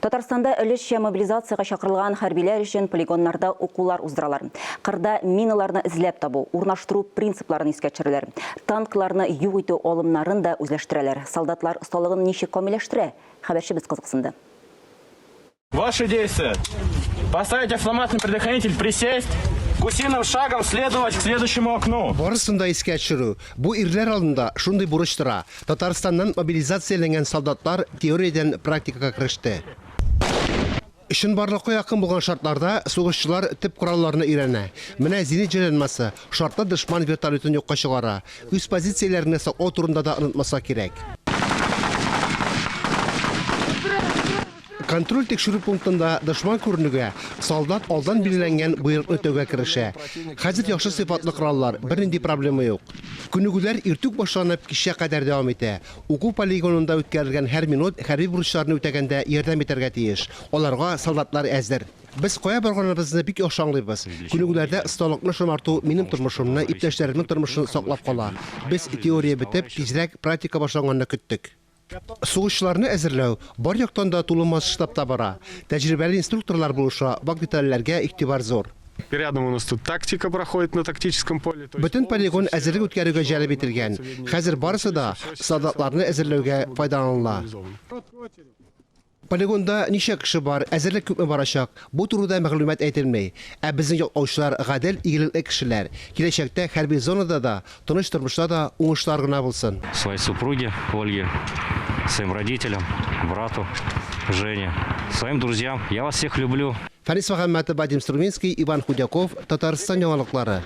Татарстанда өлешчә мобилизациягә чакырылган хәрбиләр өчен полигоннарда укулар уздыралар. Кырда миналарны эзләп табу, урнаштыру принципларын искә төшерәләр. Танкларны юк итү алымнарын да үзләштерәләр. Солдатлар осталыгын ничек камилләштерә? Хәбәрчебез кызыксынды. Ваши действия. Поставить автоматный предохранитель, присесть, гусиным шагом следовать к следующему окну. Барысын да искә төшерү. Бу ирләр алдында шундый бурыч тора. Татарстаннан мобилизацияләнгән солдатлар теориядән практикага кереште. Чынбарлыкка якын булган шартларда сугышчылар төп коралларны өйрәнә. Менә зенит җайланмасы шартлы дошман вертолетын юкка чыгара. Үз позицияләреңне саклау турында да онытмаска кирәк. Контроль тикшерү пунктында дошман күренүгә, солдат алдан билгеләнгән боерыкны үтәүгә керешә. Хәзер яхшы сыйфатлы кораллар, бернинди проблема юк. Күнегүләр иртүк башланып, кичкә кадәр дәвам итә. Уку полигонында үткәрелгән һәр минут хәрби бурычларны үтәгәндә ярдәм итәргә тиеш. Аларга солдатлар әзер. Без кая барганыбызны бик яхшы аңлыйбыз. Күнегүләрдә осталыкны шомарту минем тормышымны, иптәшләремнең тормышын саклап кала. Без теория бетеп, тизрәк практика башланганны көттек. Сугышчыларны әзерләү бар яктан да тулы масштабта бара. Тәҗрибәле инструкторлар булыша, вак детальләргә игътибар зур. Рядом у нас тут тактика проходит на тактическом поле. Бөтен полигон әзерлек үткәрүгә җәлеп ителгән. Хәзер барысы да солдатларны әзерләүгә файдаланыла. Полигонда ничә кеше бар, әзерлек күпме барачак, бу турыда мәгълүмат әйтелми. Ә безнең яклаучылар гадел, игелекле кешеләр. Киләчәктә хәрби зонада да, тыныч тормышта да уңышлар гына булсын. Своей супруге Ольге, своим родителям, брату Жене, своим друзьям. Я вас всех люблю. Фәнис Мөхәммәтов, Вадим Струминский, Иван Худяков, Татарстан яңалыклары.